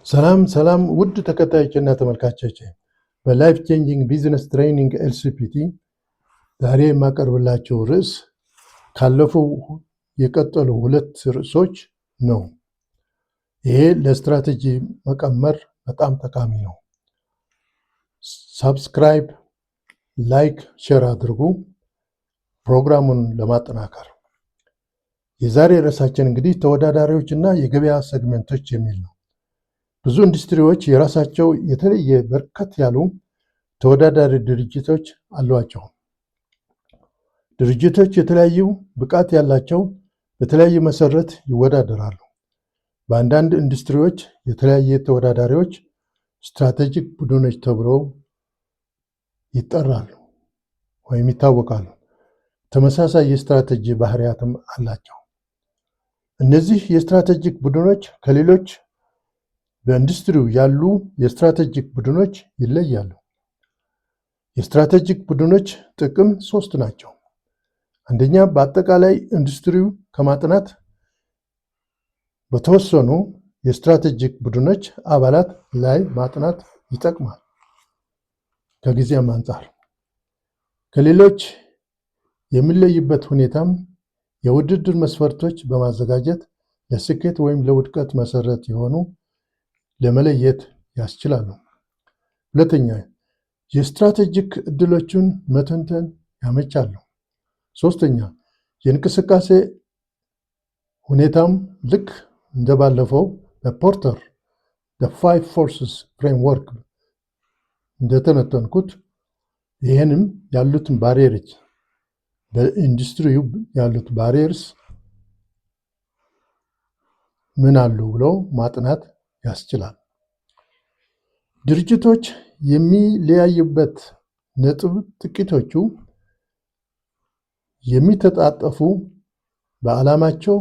ሰላም ሰላም ውድ ተከታዮችና ተመልካቾች፣ በ Life Changing Business Training LCBT ዛሬ የማቀርብላችሁ ርዕስ ካለፈው የቀጠሉ ሁለት ርዕሶች ነው። ይሄ ለስትራቴጂ መቀመር በጣም ጠቃሚ ነው። Subscribe፣ like፣ share አድርጉ ፕሮግራሙን ለማጠናከር። የዛሬ ርዕሳችን እንግዲህ ተወዳዳሪዎች እና የገበያ segment ኦች የሚል ነው። ብዙ ኢንዱስትሪዎች የራሳቸው የተለየ በርከት ያሉ ተወዳዳሪ ድርጅቶች አሏቸው። ድርጅቶች የተለያዩ ብቃት ያላቸው በተለያየ መሰረት ይወዳደራሉ። በአንዳንድ ኢንዱስትሪዎች የተለያየ ተወዳዳሪዎች strategic ቡድኖች ተብለው ይጠራሉ ወይም ይታወቃሉ። ተመሳሳይ የስትራቴጂ ባህሪያትም አላቸው። እነዚህ የ strategic ቡድኖች ከሌሎች በኢንዱስትሪው ያሉ የ strategic ቡድኖች ይለያሉ። የ strategic ቡድኖች ጥቅም ሶስት ናቸው። አንደኛ፣ በአጠቃላይ ኢንዱስትሪው ከማጥናት በተወሰኑ የ strategic ቡድኖች አባላት ላይ ማጥናት ይጠቅማል። ከጊዜም አንጻር ከሌሎች የሚለይበት ሁኔታም የውድድር መስፈርቶች በማዘጋጀት ለስኬት ወይም ለውድቀት መሰረት የሆኑ ለመለየት ያስችላሉ። ሁለተኛ፣ የ strategic እድሎችን መተንተን ያመቻሉ። ሶስተኛ፣ የእንቅስቃሴ ሁኔታም ልክ እንደባለፈው በ Porter Five Forces Framework እንደተነተንኩት ይህንም ያሉትን barrier ኦች፣ በኢንዱስትሪው ያሉት barriers ምን አሉ ብሎ ማጥናት ያስችላል። ድርጅቶች የሚለያዩበት ነጥብ ጥቂቶቹ የሚተጣጠፉ በዓላማቸው፣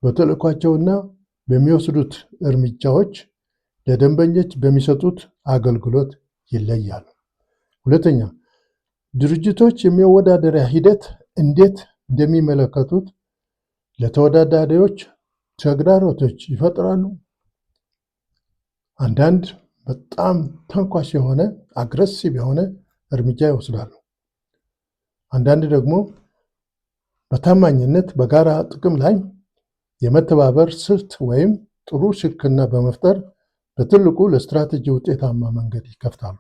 በተልዕኳቸውና በሚወስዱት እርምጃዎች ለደንበኞች በሚሰጡት አገልግሎት ይለያሉ። ሁለተኛ፣ ድርጅቶች የመወዳደሪያ ሂደት እንዴት እንደሚመለከቱት ለተወዳዳሪዎች ተግዳሮቶች ይፈጥራሉ። አንዳንድ በጣም ተንኳሽ የሆነ፣ aggressive የሆነ እርምጃ ይወስዳሉ። አንዳንድ ደግሞ በታማኝነት በጋራ ጥቅም ላይ የመተባበር ስልት ወይም ጥሩ ሽርክና በመፍጠር በትልቁ ለስትራቴጂ ውጤታማ መንገድ ይከፍታሉ።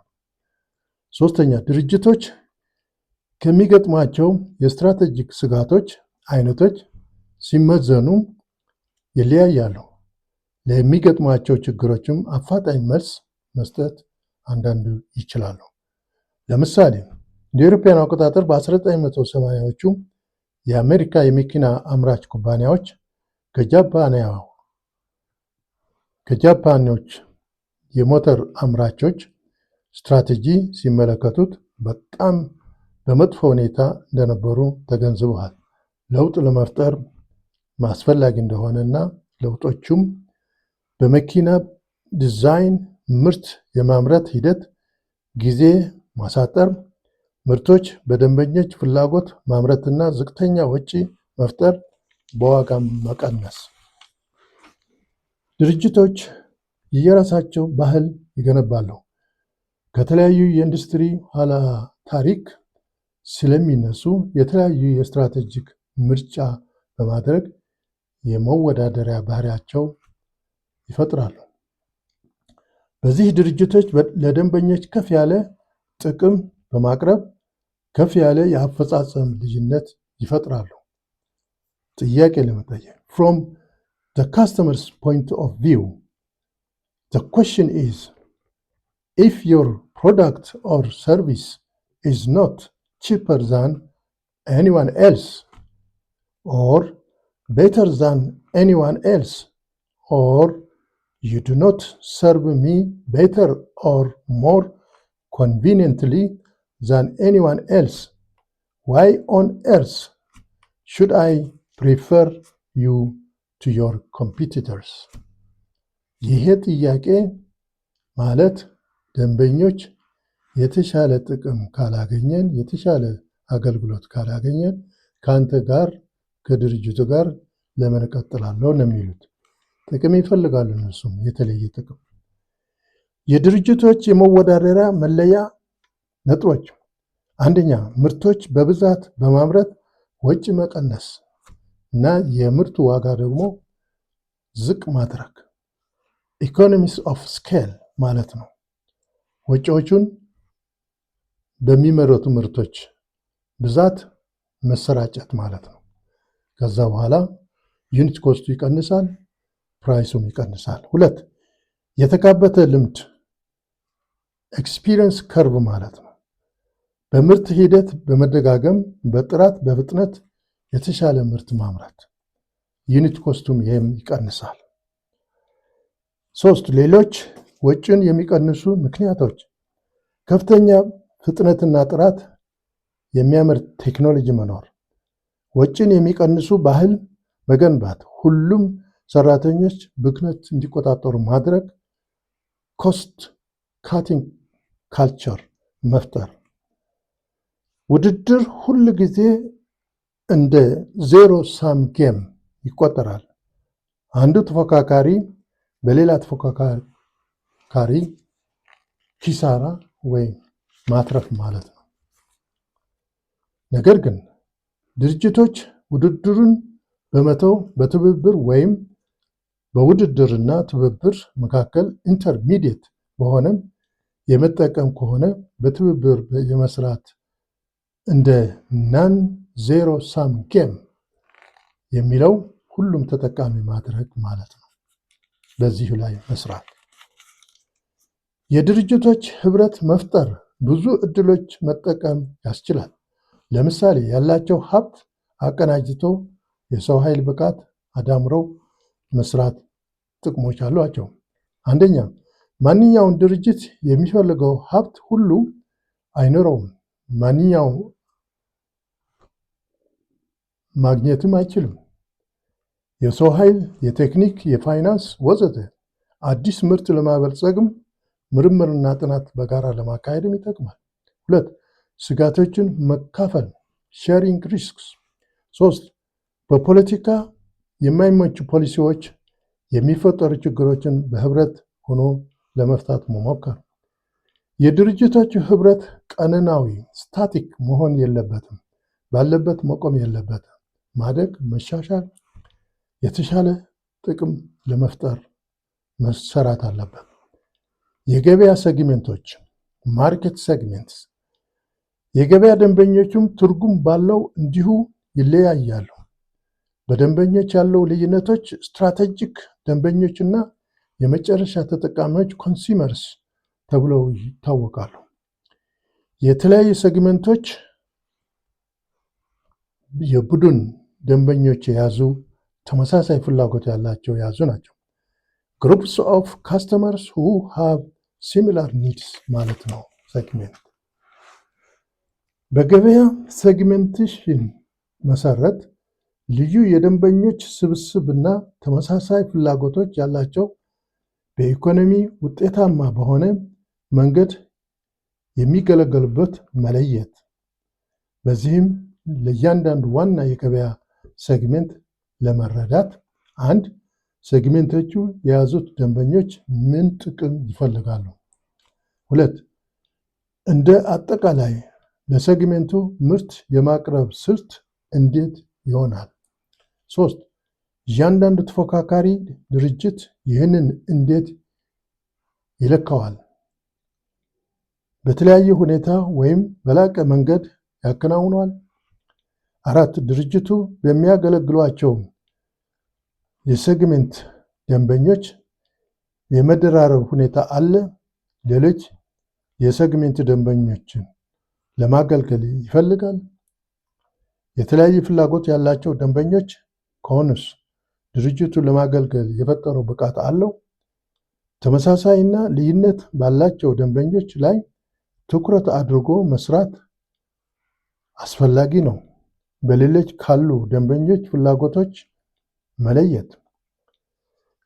ሶስተኛ፣ ድርጅቶች ከሚገጥሟቸው የ strategic ስጋቶች አይነቶች ሲመዘኑ ይለያያሉ። ለሚገጥሟቸው ችግሮችም አፋጣኝ መልስ መስጠት አንዳንዱ ይችላሉ። ለምሳሌ እንደ አውሮፓውያን አቆጣጠር በ1980ዎቹ የአሜሪካ የመኪና አምራች ኩባንያዎች ከጃፓኖች የሞተር አምራቾች ስትራቴጂ ሲመለከቱት በጣም በመጥፎ ሁኔታ እንደነበሩ ተገንዝበዋል። ለውጥ ለመፍጠር አስፈላጊ እንደሆነና ለውጦቹም በመኪና ዲዛይን፣ ምርት የማምረት ሂደት ጊዜ ማሳጠር፣ ምርቶች በደንበኞች ፍላጎት ማምረትና ዝቅተኛ ወጪ መፍጠር፣ በዋጋ መቀነስ። ድርጅቶች የየራሳቸው ባህል ይገነባሉ። ከተለያዩ የኢንዱስትሪ ኋላ ታሪክ ስለሚነሱ የተለያዩ የ strategic ምርጫ በማድረግ የመወዳደሪያ ባህሪያቸው ይፈጥራሉ። በዚህ ድርጅቶች ለደንበኞች ከፍ ያለ ጥቅም በማቅረብ ከፍ ያለ የአፈጻጸም ልዩነት ይፈጥራሉ። ጥያቄ ለመጠየቅ፣ from the customer's point of view, the question is, if your product or service is not cheaper than anyone else or better than anyone else or you do not serve me better or more conveniently than anyone else, why on earth should I prefer you to your competitors? ይሄ ጥያቄ ማለት ደንበኞች የተሻለ ጥቅም ካላገኘን፣ የተሻለ አገልግሎት ካላገኘን ከአንተ ጋር ከድርጅቱ ጋር ለምን እቀጥላለሁ ነው የሚሉት። ጥቅም ይፈልጋሉ እነሱም የተለየ ጥቅም። የድርጅቶች የመወዳደሪያ መለያ ነጥቦች፣ አንደኛ ምርቶች በብዛት በማምረት ወጪ መቀነስ እና የምርቱ ዋጋ ደግሞ ዝቅ ማድረግ፣ economies of scale ማለት ነው። ወጪዎቹን በሚመረቱ ምርቶች ብዛት መሰራጨት ማለት ነው። ከዛ በኋላ unit cost ኡ ይቀንሳል፣ price ኡም ይቀንሳል። ሁለት፣ የተካበተ ልምድ experience curve ማለት ነው። በምርት ሂደት በመደጋገም በጥራት፣ በፍጥነት የተሻለ ምርት ማምረት፣ unit cost ኡም ይህም ይቀንሳል። ሶስት፣ ሌሎች ወጪን የሚቀንሱ ምክንያቶች፣ ከፍተኛ ፍጥነትና ጥራት የሚያመርት ቴክኖሎጂ መኖር፣ ወጪን የሚቀንሱ ባህል መገንባት፣ ሁሉም ሰራተኞች ብክነት እንዲቆጣጠሩ ማድረግ፣ cost cutting culture መፍጠር። ውድድር ሁል ጊዜ እንደ zero sum game ይቆጠራል። አንዱ ተፎካካሪ በሌላ ተፎካካሪ ኪሳራ ወይም ማትረፍ ማለት ነው። ነገር ግን ድርጅቶች ውድድሩን በመተው በትብብር ወይም በውድድርና ትብብር መካከል intermediate በሆነም የመጠቀም ከሆነ በትብብር የመስራት እንደ non zero sum game የሚለው ሁሉም ተጠቃሚ ማድረግ ማለት ነው። በዚሁ ላይ መስራት፣ የድርጅቶች ህብረት መፍጠር ብዙ እድሎች መጠቀም ያስችላል። ለምሳሌ ያላቸው ሀብት አቀናጅቶ የሰው ኃይል ብቃት አዳምረው መስራት ጥቅሞች አሏቸው። አንደኛ፣ ማንኛውም ድርጅት የሚፈልገው ሀብት ሁሉ አይኖረውም። ማንኛውም ማግኘትም አይችልም። የሰው ኃይል፣ የቴክኒክ፣ የፋይናንስ ወዘተ አዲስ ምርት ለማበልጸግም ምርምርና ጥናት በጋራ ለማካሄድም ይጠቅማል። ሁለት፣ ስጋቶችን መካፈል sharing risks። ሶስት፣ በፖለቲካ የማይመቹ ፖሊሲዎች የሚፈጠሩ ችግሮችን በህብረት ሆኖ ለመፍታት መሞከር። የድርጅቶቹ ህብረት ቀነናዊ static መሆን የለበትም። ባለበት መቆም የለበትም። ማደግ፣ መሻሻል፣ የተሻለ ጥቅም ለመፍጠር መሰራት አለበት። የገበያ segment ኦች market segments፣ የገበያ ደንበኞቹም ትርጉም ባለው እንዲሁ ይለያያሉ። በደንበኞች ያለው ልዩነቶች strategic ደንበኞችና የመጨረሻ ተጠቃሚዎች consumers ተብለው ይታወቃሉ። የተለያዩ segment ኦች የቡድን ደንበኞች የያዙ፣ ተመሳሳይ ፍላጎት ያላቸው የያዙ ናቸው። Groups of customers who have similar needs ማለት ነው segment። በገበያ segmentation መሰረት ልዩ የደንበኞች ስብስብ እና ተመሳሳይ ፍላጎቶች ያላቸው በኢኮኖሚ ውጤታማ በሆነ መንገድ የሚገለገሉበት መለየት። በዚህም ለእያንዳንዱ ዋና የገበያ segment ለመረዳት፣ አንድ፣ segment ኦቹ የያዙት ደንበኞች ምን ጥቅም ይፈልጋሉ? ሁለት፣ እንደ አጠቃላይ ለ segment ኡ ምርት የማቅረብ ስልት እንዴት ይሆናል? ሶስት፣ እያንዳንዱ ተፎካካሪ ድርጅት ይህንን እንዴት ይለካዋል? በተለያየ ሁኔታ ወይም በላቀ መንገድ ያከናውነዋል? አራት፣ ድርጅቱ በሚያገለግሏቸው የ segment ደንበኞች የመደራረብ ሁኔታ አለ? ሌሎች የ segment ደንበኞችን ለማገልገል ይፈልጋል? የተለያየ ፍላጎት ያላቸው ደንበኞች ከሆኑስ ድርጅቱ ለማገልገል የፈጠረው ብቃት አለው? ተመሳሳይና ልዩነት ባላቸው ደንበኞች ላይ ትኩረት አድርጎ መስራት አስፈላጊ ነው። በሌሎች ካሉ ደንበኞች ፍላጎቶች መለየት።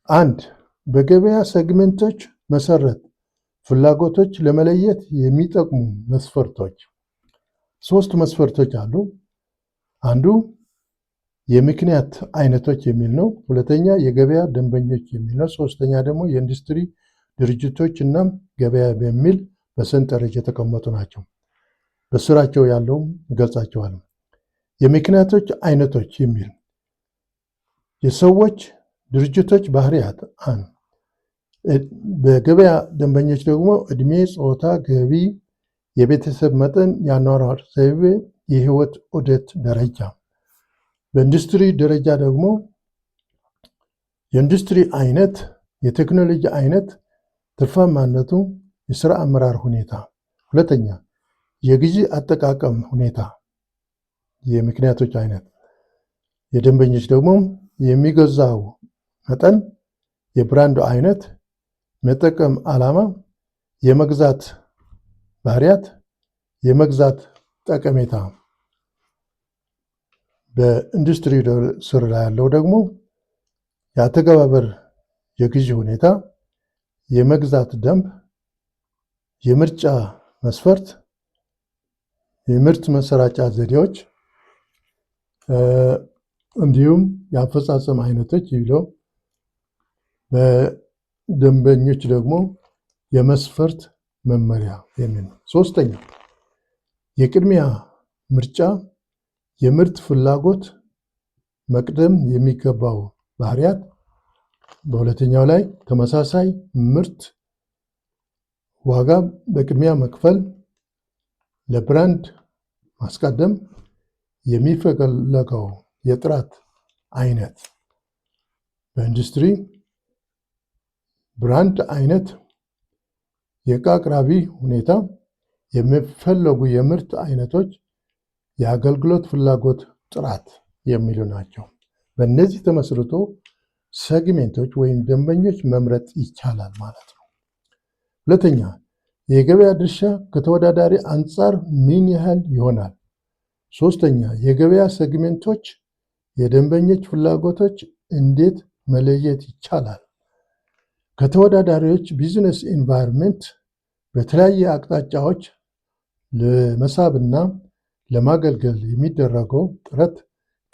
አንድ፣ በገበያ segment ኦች መሰረት ፍላጎቶች ለመለየት የሚጠቅሙ መስፈርቶች፣ ሶስት መስፈርቶች አሉ። አንዱ የምክንያት አይነቶች የሚል ነው። ሁለተኛ የገበያ ደንበኞች የሚል ነው። ሶስተኛ ደግሞ የኢንዱስትሪ ድርጅቶች እና ገበያ በሚል በሰንጠረዥ የተቀመጡ ናቸው። በስራቸው ያለውም እገልጻቸዋለሁ። የምክንያቶች አይነቶች የሚል የሰዎች ድርጅቶች ባህሪያት አንድ በገበያ ደንበኞች ደግሞ እድሜ፣ ጾታ፣ ገቢ፣ የቤተሰብ መጠን፣ የአኗኗር ዘይቤ፣ የህይወት ዑደት ደረጃ። በኢንዱስትሪ ደረጃ ደግሞ የኢንዱስትሪ አይነት፣ የቴክኖሎጂ አይነት፣ ትርፋማነቱ፣ የስራ አመራር ሁኔታ። ሁለተኛ የግዢ አጠቃቀም ሁኔታ የምክንያቶች አይነት። የደንበኞች ደግሞ የሚገዛው መጠን፣ የ brand ኡ አይነት፣ መጠቀም ዓላማ፣ የመግዛት ባህሪያት፣ የመግዛት ጠቀሜታ። በኢንዱስትሪ ስር ላይ ያለው ደግሞ የአተገባበር የግዢ ሁኔታ፣ የመግዛት ደንብ፣ የምርጫ መስፈርት፣ የምርት መሰራጫ ዘዴዎች እንዲሁም የአፈጻጸም አይነቶች ይለው በደንበኞች ደግሞ የመስፈርት መመሪያ የሚል ነው። ሶስተኛ የቅድሚያ ምርጫ የምርት ፍላጎት መቅደም የሚገባው ባህሪያት። በሁለተኛው ላይ ተመሳሳይ ምርት ዋጋ በቅድሚያ መክፈል፣ ለ brand ማስቀደም፣ የሚፈለገው የጥራት አይነት። በኢንዱስትሪ brand አይነት፣ የእቃ አቅራቢ ሁኔታ፣ የሚፈለጉ የምርት አይነቶች፣ የአገልግሎት ፍላጎት ጥራት የሚሉ ናቸው። በእነዚህ ተመስርቶ segment ኦች ወይም ደንበኞች መምረጥ ይቻላል ማለት ነው። ሁለተኛ የገበያ ድርሻ ከተወዳዳሪ አንጻር ምን ያህል ይሆናል? ሶስተኛ የገበያ segment ኦች የደንበኞች ፍላጎቶች እንዴት መለየት ይቻላል? ከተወዳዳሪዎች business environment በተለያየ አቅጣጫዎች ለመሳብና ለማገልገል የሚደረገው ጥረት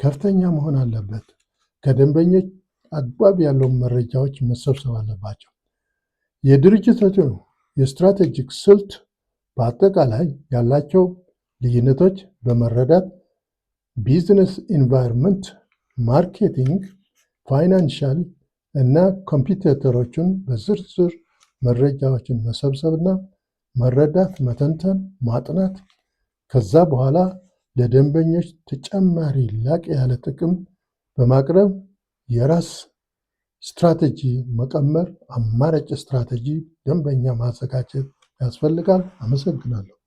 ከፍተኛ መሆን አለበት። ከደንበኞች አግባብ ያለው መረጃዎች መሰብሰብ አለባቸው። የድርጅቶቹ የ strategic ስልት በአጠቃላይ ያላቸው ልዩነቶች በመረዳት business environment፣ marketing፣ financial እና competitor ኦችን በዝርዝር መረጃዎችን መሰብሰብና መረዳት፣ መተንተን፣ ማጥናት፣ ከዛ በኋላ ለደንበኞች ተጨማሪ ላቅ ያለ ጥቅም በማቅረብ የራስ ስትራቴጂ መቀመር፣ አማራጭ ስትራቴጂ ደንበኛ ማዘጋጀት ያስፈልጋል። አመሰግናለሁ።